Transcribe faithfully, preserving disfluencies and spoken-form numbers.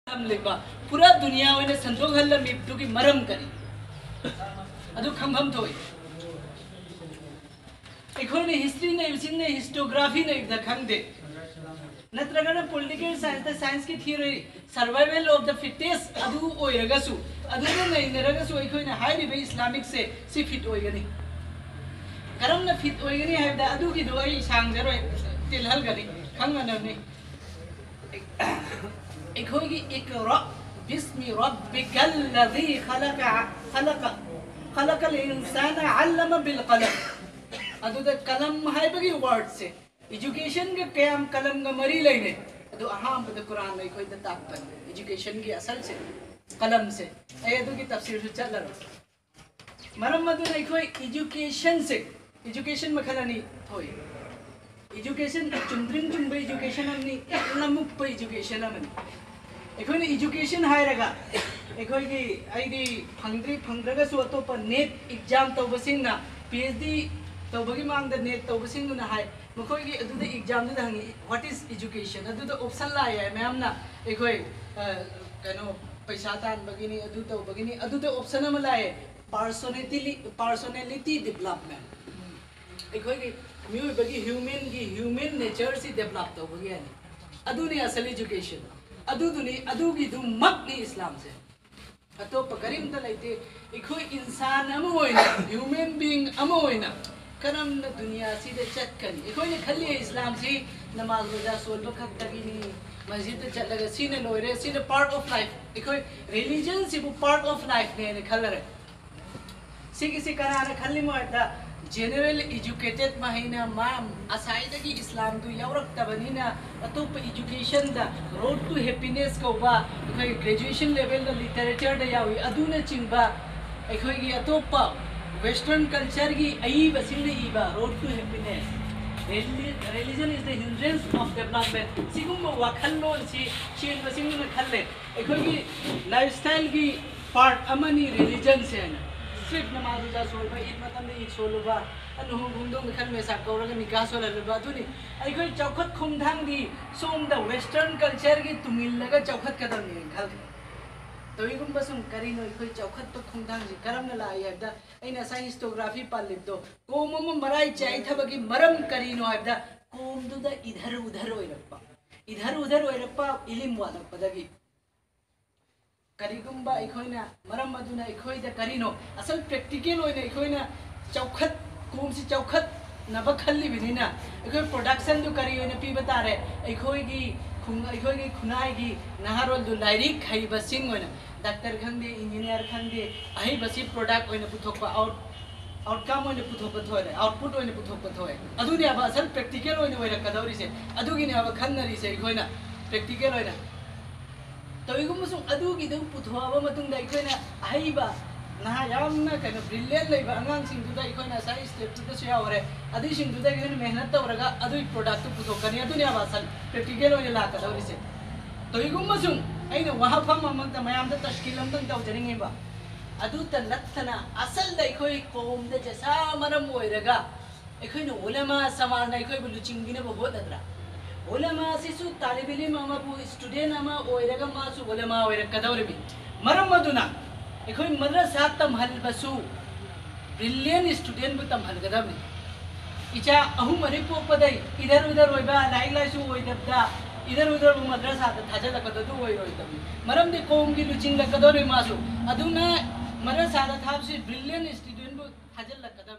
ꯊꯝꯂꯤꯕ, ꯄꯨꯔꯥ ꯗꯨꯅꯤꯌꯥ ꯑꯣꯏꯅ ꯁꯟꯗꯣꯛꯍꯜꯂꯝꯃꯤꯕꯗꯨꯒꯤ ꯃꯔꯝ ꯀꯔꯤ? ꯑꯗꯨ ꯈꯪꯐꯝ ꯊꯣꯛꯏ꯫ ꯑꯩꯈꯣꯏꯅ ꯍꯤꯁꯇ꯭ꯔꯤ ꯅꯩꯕꯁꯤꯡꯅ ꯍꯤꯁꯇꯣꯒ꯭ꯔꯥꯐꯤ ꯅꯩꯕꯗ ꯈꯪꯗꯦ, ꯅꯠꯇ꯭ꯔꯒꯅ ꯄꯣꯂꯤꯇꯤꯀꯦꯜ ꯁꯥꯏꯟꯁꯇ ꯁꯥꯏꯟꯁꯀꯤ ꯊꯤꯑꯣꯔꯤ ꯁꯔꯚꯥꯏꯚꯦꯜ ꯑꯣꯐ ꯗ ꯐꯤꯇꯦꯁ ꯑꯗꯨ ꯑꯣꯏꯔꯒꯁꯨ, ꯑꯗꯨꯗ ꯅꯩꯅꯔꯒꯁꯨ ꯑꯩꯈꯣꯏꯅ ꯍꯥꯏꯔꯤꯕ ꯏꯁꯂꯥꯃꯤꯛꯁꯦ ꯁꯤ ꯐꯤꯠ ꯑꯣꯏꯒꯅꯤ꯫ ꯀꯔꯝꯅ ꯐꯤꯠ ꯑꯣꯏꯒꯅꯤ ꯍꯥꯏꯕꯗ ꯑꯗꯨꯒꯤꯗꯣ ꯑꯩ ꯁꯥꯡꯖꯔꯣꯏ, ꯇꯦꯜꯍꯜꯒꯅꯤ, ꯈꯪꯅꯅꯕꯅꯤ꯫ ꯑꯩꯈꯣꯏꯒꯤ ꯏꯛꯔꯥ ꯕꯤꯁꯃꯤ ꯔꯕꯤꯀꯜ ꯂꯗꯤ ꯈꯂꯀ, ꯈꯂꯀ, ꯈꯂꯀꯜ ꯏꯟꯁꯥꯅ ꯑꯜꯂꯃ ꯕꯤꯜ ꯀꯂꯝ꯫ ꯑꯗꯨꯗ ꯀꯂꯝ ꯍꯥꯏꯕꯒꯤ ꯋꯥꯔꯗꯁꯦ ꯏꯖꯨꯀꯦꯁꯟꯒ ꯀꯌꯥꯝ ꯀꯂꯝꯒ ꯃꯔꯤ ꯂꯩꯅꯩ? ꯑꯗꯨ ꯑꯍꯥꯟꯕꯗ ꯀꯨꯔꯥꯟꯅ ꯑꯩꯈꯣꯏꯗ ꯇꯥꯛꯄꯅꯤ, ꯏꯖꯨꯀꯦꯁꯟꯒꯤ ꯑꯁꯜꯁꯦ ꯀꯂꯝꯁꯦ꯫ ꯑꯩ ꯑꯗꯨꯒꯤ ꯇꯐꯁꯤꯔꯁꯨ ꯆꯠꯂꯔꯣꯏ꯫ ꯃꯔꯝ ꯑꯗꯨꯅ ꯑꯩꯈꯣꯏ ꯏꯖꯨꯀꯦꯁꯟꯁꯦ, ꯏꯖꯨꯀꯦꯁꯟ ꯃꯈꯜ ꯑꯅꯤ ꯊꯣꯛꯏ꯫ ꯏꯖꯨꯀꯦꯁꯟ ꯆꯨꯝꯗ꯭ꯔꯤꯡ ꯆꯨꯝꯕ ꯏꯖꯨꯀꯦꯁꯟ ꯑꯃꯅꯤ, ꯌꯥꯝꯅ ꯃꯨꯛꯄ ꯏꯖꯨꯀꯦꯁꯟ ꯑꯃꯅꯤ꯫ ꯑꯩꯈꯣꯏꯅ ꯏꯖꯨꯀꯦꯁꯟ ꯍꯥꯏꯔꯒ ꯑꯩꯈꯣꯏꯒꯤ, ꯑꯩꯗꯤ ꯐꯪꯗ꯭ꯔꯤ, ꯐꯪꯗ꯭ꯔꯒꯁꯨ ꯑꯇꯣꯞꯄ ꯅꯦꯠ ꯑꯦꯛꯖꯥꯝ ꯇꯧꯕꯁꯤꯡꯅ, ꯄꯤ ꯑꯩꯆ ꯗꯤ ꯇꯧꯕꯒꯤ ꯃꯃꯥꯡꯗ ꯅꯦꯠ ꯇꯧꯕꯁꯤꯡꯗꯨꯅ ꯍꯥꯏ, ꯃꯈꯣꯏꯒꯤ ꯑꯗꯨꯗ ꯑꯦꯛꯖꯥꯝꯗꯨꯗ ꯍꯪꯉꯤ, "What is education?" ꯑꯗꯨꯗ ꯑꯣꯞꯁꯟ ꯂꯥꯛꯑꯦ ꯍꯥꯏ ꯃꯌꯥꯝꯅ, ꯑꯩꯈꯣꯏ, ꯑ, ꯀꯩꯅꯣ, ꯄꯩꯁꯥ ꯇꯥꯟꯕꯒꯤꯅꯤ, ꯑꯗꯨ ꯇꯧꯕꯒꯤꯅꯤ, ꯑꯗꯨꯗ ꯑꯣꯞꯁꯟ ꯑꯃ ꯂꯥꯛꯑꯦ, personality, personality development꯫ ꯑꯩꯈꯣꯏꯒꯤ ꯃꯤꯑꯣꯏꯕꯒꯤ ꯍ꯭ꯌꯨꯃꯦꯟꯒꯤ, ꯍ꯭ꯌꯨꯃꯦꯟ ꯅꯦꯆꯔꯁꯤ ꯗꯦꯕꯂꯞ ꯇꯧꯕꯒꯤ ꯍꯥꯏꯅꯤ꯫ ꯑꯗꯨꯅꯤ ꯑꯁꯜ ꯏꯖꯨꯀꯦꯁꯟ꯫ ꯑꯗꯨꯗꯨꯅꯤ, ꯑꯗꯨꯒꯤꯗꯨꯃꯛꯅꯤ ꯏꯁꯂꯥꯝꯁꯦ꯫ ꯑꯇꯣꯞꯄ ꯀꯔꯤꯝꯇ ꯂꯩꯇꯦ꯫ ꯑꯩꯈꯣꯏ ꯏꯟꯁꯥꯟ ꯑꯃ ꯑꯣꯏꯅ, ꯍ꯭ꯌꯨꯃꯦꯟ ꯕꯤꯡ ꯑꯃ ꯑꯣꯏꯅ ꯀꯔꯝꯅ ꯗꯨꯅꯤꯌꯥꯁꯤꯗ ꯆꯠꯀꯅꯤ? ꯑꯩꯈꯣꯏꯅ ꯈꯜꯂꯤ ꯏꯁꯂꯥꯝꯁꯤ ꯅꯃꯥꯖ ꯔꯣꯖꯥ ꯁꯣꯟꯕ ꯈꯛꯇꯒꯤꯅꯤ, ꯃꯁꯖꯤꯗꯇ ꯆꯠꯂꯒ ꯁꯤꯅ ꯂꯣꯏꯔꯦ, ꯁꯤꯅ ꯄꯥꯔꯠ ꯑꯣꯐ ꯂꯥꯏꯐ, ꯑꯩꯈꯣꯏ ꯔꯤꯂꯤꯖꯟꯁꯤꯕꯨ ꯄꯥꯔꯠ ꯑꯣꯐ ꯂꯥꯏꯐꯅꯦꯅ ꯈꯜꯂꯔꯦ꯫ ꯁꯤꯒꯤꯁꯤ ꯀꯅꯥꯅ ꯈꯜꯂꯤꯃꯣ ꯍꯥꯏꯕꯗ, ꯖꯦꯅꯔꯦꯜ ꯏꯖꯨꯀꯦꯇꯦꯠ ꯃꯍꯩꯅ ꯃꯥ ꯉꯁꯥꯏꯗꯒꯤ ꯏꯁꯂꯥꯝꯗꯨ ꯌꯥꯎꯔꯛꯇꯕꯅꯤꯅ, ꯑꯇꯣꯞꯄ ꯏꯖꯨꯀꯦꯁꯟꯗ, ꯔꯣꯗ ꯇꯨ ꯍꯦꯄꯤꯅꯦꯁ ꯀꯧꯕ, ꯑꯩꯈꯣꯏ ꯒ꯭ꯔꯦꯖꯨꯑꯦꯁꯟ ꯂꯦꯚꯦꯜꯗ ꯂꯤꯇꯔꯦꯆꯔꯗ ꯌꯥꯎꯏ, ꯑꯗꯨꯅꯆꯤꯡꯕ ꯑꯩꯈꯣꯏꯒꯤ ꯑꯇꯣꯞꯄ ꯋꯦꯁꯇꯔꯟ ꯀꯜꯆꯔꯒꯤ ꯑꯏꯕꯁꯤꯡꯅ ꯏꯕ road two happiness, religion is the hindrance of development, ꯁꯤꯒꯨꯝꯕ ꯋꯥꯈꯜꯂꯣꯟꯁꯤ ꯁꯦꯡꯕꯁꯤꯡꯗꯨꯅ ꯈꯜꯂꯦ꯫ ꯑꯩꯈꯣꯏꯒꯤ ꯂꯥꯏꯐ ꯁ꯭ꯇꯥꯏꯜꯒꯤ ꯄꯥꯔꯠ ꯑꯃꯅꯤ ꯔꯤꯂꯤꯖꯟꯁꯦ ꯍꯥꯏꯅ꯫ ꯁꯤꯔꯐ ꯅꯃꯥꯖ ꯔꯣꯖꯥ ꯁꯣꯟꯕ, ꯏꯗ ꯃꯇꯝꯗ ꯏꯗ ꯁꯣꯜꯂꯨꯕ, ꯂꯨꯍꯣꯡ ꯈꯣꯡꯗꯣꯡꯕ ꯈꯔ ꯃꯦꯁꯥ ꯀꯧꯔꯒ ꯅꯤꯀꯥ ꯁꯣꯜꯍꯜꯂꯕ ꯑꯗꯨꯅꯤ꯫ ꯑꯩꯈꯣꯏ ꯆꯥꯎꯈꯠ ꯈꯣꯡꯊꯥꯡꯗꯤ ꯁꯣꯝꯗ western culture ꯒꯤ ꯇꯨꯡ ꯏꯜꯂꯒ ꯆꯥꯎꯈꯠꯀꯗꯕꯅꯦꯅ ꯈꯜꯂꯤ꯫ ꯇꯧꯏꯒꯨꯝꯕ ꯁꯨꯝ ꯀꯔꯤꯅꯣ ꯑꯩꯈꯣꯏ ꯆꯥꯎꯈꯠꯄ ꯈꯣꯡꯊꯥꯡꯁꯤ ꯀꯔꯝꯅ ꯂꯥꯛꯏ ꯍꯥꯏꯕꯗ, ꯑꯩꯅ ꯉꯁꯥꯏ ꯍꯤꯁꯇꯣꯒ꯭ꯔꯥꯐꯤ ꯄꯥꯜꯂꯤꯕꯗꯣ ꯀꯣꯝ ꯑꯃ ꯃꯔꯥꯏ ꯆꯥꯏꯊꯕꯒꯤ ꯃꯔꯝ ꯀꯔꯤꯅꯣ ꯍꯥꯏꯕꯗ, ꯀꯣꯝꯗꯨꯗ ꯏꯙꯔ ꯎꯙꯔ ꯑꯣꯏꯔꯛꯄ, ꯏꯙꯔ ꯎꯙꯔ ꯑꯣꯏꯔꯛꯄ ꯏꯂꯤꯝ ꯋꯥꯠꯂꯛꯄꯗꯒꯤ꯫ ꯀꯔꯤꯒꯨꯝꯕ ꯑꯩꯈꯣꯏꯅ ꯃꯔꯝ ꯑꯗꯨꯅ ꯑꯩꯈꯣꯏꯗ ꯀꯔꯤꯅꯣ ꯑꯁꯜ ꯄ꯭ꯔꯦꯛꯇꯤꯀꯦꯜ ꯑꯣꯏꯅ ꯑꯩꯈꯣꯏꯅ ꯆꯥꯎꯈꯠ ꯀꯣꯝꯁꯤ ꯆꯥꯎꯈꯠꯅꯕ ꯈꯜꯂꯤꯕꯅꯤꯅ ꯑꯩꯈꯣꯏ ꯄ꯭ꯔꯣꯗꯛꯁꯟꯗꯨ ꯀꯔꯤ ꯑꯣꯏꯅ ꯄꯤꯕ ꯇꯥꯔꯦ? ꯑꯩꯈꯣꯏꯒꯤ ꯈꯨꯡ-, ꯑꯩꯈꯣꯏꯒꯤ ꯈꯨꯟꯅꯥꯏꯒꯤ ꯅꯍꯥꯔꯣꯜꯗꯨ ꯂꯥꯏꯔꯤꯛ ꯍꯩꯕꯁꯤꯡ ꯑꯣꯏꯅ ꯗꯥꯛꯇꯔ ꯈꯪꯗꯦ, ꯏꯟꯖꯤꯅꯤꯌꯥꯔ ꯈꯪꯗꯦ, ꯑꯍꯩꯕꯁꯤ ꯄ꯭ꯔꯣꯗꯛ ꯑꯣꯏꯅ ꯄꯨꯊꯣꯛꯄ, ꯑꯥꯎꯠ ꯑꯥꯎꯠꯀꯝ ꯑꯣꯏꯅ ꯄꯨꯊꯣꯛꯄ ꯊꯣꯛꯑꯦ, ꯑꯥꯎꯠꯄꯨꯠ ꯑꯣꯏꯅ ꯄꯨꯊꯣꯛꯄ ꯊꯣꯛꯑꯦ꯫ ꯑꯗꯨꯅꯦꯕ ꯑꯁꯜ ꯄ꯭ꯔꯦꯛꯇꯤꯀꯦꯜ ꯑꯣꯏꯅ ꯑꯣꯏꯔꯛꯀꯗꯧꯔꯤꯁꯦ, ꯑꯗꯨꯒꯤꯅꯦꯕ ꯈꯟꯅꯔꯤꯁꯦ ꯑꯩꯈꯣꯏꯅ ꯄ꯭ꯔꯦꯛꯇꯤꯀꯦꯜ ꯑꯣꯏꯅ꯫ ꯇꯧꯏꯒꯨꯝꯕꯁꯨꯡ ꯑꯗꯨꯒꯤꯗꯨ ꯄꯨꯊꯣꯛꯑꯕ ꯃꯇꯨꯡꯗ ꯑꯩꯈꯣꯏꯅ ꯑꯍꯩꯕ ꯅꯍꯥ ꯌꯥꯝꯅ ꯀꯩꯅꯣ ꯕ꯭ꯔꯤꯂꯤꯌꯟ ꯂꯩꯕ ꯑꯉꯥꯡꯁꯤꯡꯗꯨꯗ ꯑꯩꯈꯣꯏꯅ ꯉꯁꯥꯏ ꯁ꯭ꯇꯦꯞꯇꯨꯗꯁꯨ ꯌꯥꯎꯈ꯭ꯔꯦ, ꯑꯗꯨꯏꯁꯤꯡꯗꯨꯗ ꯑꯩꯈꯣꯏꯅ ꯃꯦꯍꯅꯠ ꯇꯧꯔꯒ ꯑꯗꯨꯒꯤ ꯄ꯭ꯔꯣꯗꯛꯇꯨ ꯄꯨꯊꯣꯛꯀꯅꯤ꯫ ꯑꯗꯨꯅꯦꯕ ꯑꯁꯜ ꯄ꯭ꯔꯦꯛꯇꯤꯀꯦꯜ ꯑꯣꯏꯅ ꯂꯥꯛꯀꯗꯧꯔꯤꯁꯦ꯫ ꯇꯧꯏꯒꯨꯝꯕꯁꯨꯡ ꯑꯩꯅ ꯋꯥꯍꯐꯝ ꯑꯃꯇ ꯃꯌꯥꯝꯗ ꯇꯁꯀꯤꯜ ꯑꯃꯇꯪ ꯇꯧꯖꯅꯤꯡꯉꯤꯕ꯫ ꯑꯗꯨꯇ ꯅꯠꯇꯅ ꯑꯁꯜꯗ ꯑꯩꯈꯣꯏ ꯀꯧꯝꯗ ꯖꯦꯁꯥ ꯃꯔꯝ ꯑꯣꯏꯔꯒ ꯑꯩꯈꯣꯏꯅ ꯎꯂꯃꯥ ꯁꯃꯥꯖꯅ ꯑꯩꯈꯣꯏꯕꯨ ꯂꯨꯆꯤꯡꯕꯤꯅꯕ ꯍꯣꯠꯅꯗ꯭ꯔꯥ? ꯎꯂꯃꯥ ꯑꯁꯤꯁꯨ ꯇꯥꯂꯤꯕ ꯏꯂꯤꯝ ꯑꯃꯕꯨ, ꯁ꯭ꯇꯨꯗꯦꯟ ꯑꯃ ꯑꯣꯏꯔꯒ ꯃꯥꯁꯨ ꯎꯂꯃꯥ ꯑꯣꯏꯔꯛꯀꯗꯧꯔꯤꯕꯅꯤ꯫ ꯃꯔꯝ ꯑꯗꯨꯅ ꯑꯩꯈꯣꯏ ꯃꯗ꯭ꯔꯁꯥ ꯇꯝꯍꯟꯕꯁꯨ ꯕ꯭ꯔꯤꯂꯤꯌꯟ ꯁ꯭ꯇꯨꯗꯦꯟꯕꯨ ꯇꯝꯍꯟꯒꯗꯕꯅꯤ꯫ ꯏꯆꯥ ꯑꯍꯨꯝ ꯃꯔꯤ ꯄꯣꯛꯄꯗꯩ ꯏꯗꯔ ꯎꯗꯔ ꯑꯣꯏꯕ, ꯂꯥꯏꯔꯤꯛ ꯂꯥꯏꯁꯨ ꯑꯣꯏꯗꯕꯗ ꯏꯗꯔ ꯎꯗꯔꯕꯨ ꯃꯗ꯭ꯔꯁꯥꯗ ꯊꯥꯖꯤꯜꯂꯛꯀꯗꯧꯗꯨ ꯑꯣꯏꯔꯣꯏꯗꯕꯅꯤ꯫ ꯃꯔꯝꯗꯤ ꯀꯧꯝꯒꯤ ꯂꯨꯆꯤꯡꯂꯛꯀꯗꯧꯔꯤ ꯃꯥꯁꯨ꯫ ꯑꯗꯨꯅ ꯃꯗ꯭ꯔꯁꯥꯗ ꯊꯥꯕꯁꯤ ꯕ꯭ꯔꯤꯂꯤꯌꯟ ꯁ꯭ꯇꯨꯗꯦꯟꯕꯨ ꯊꯥꯖꯤꯜꯂꯛꯀꯗꯕꯅꯤ꯫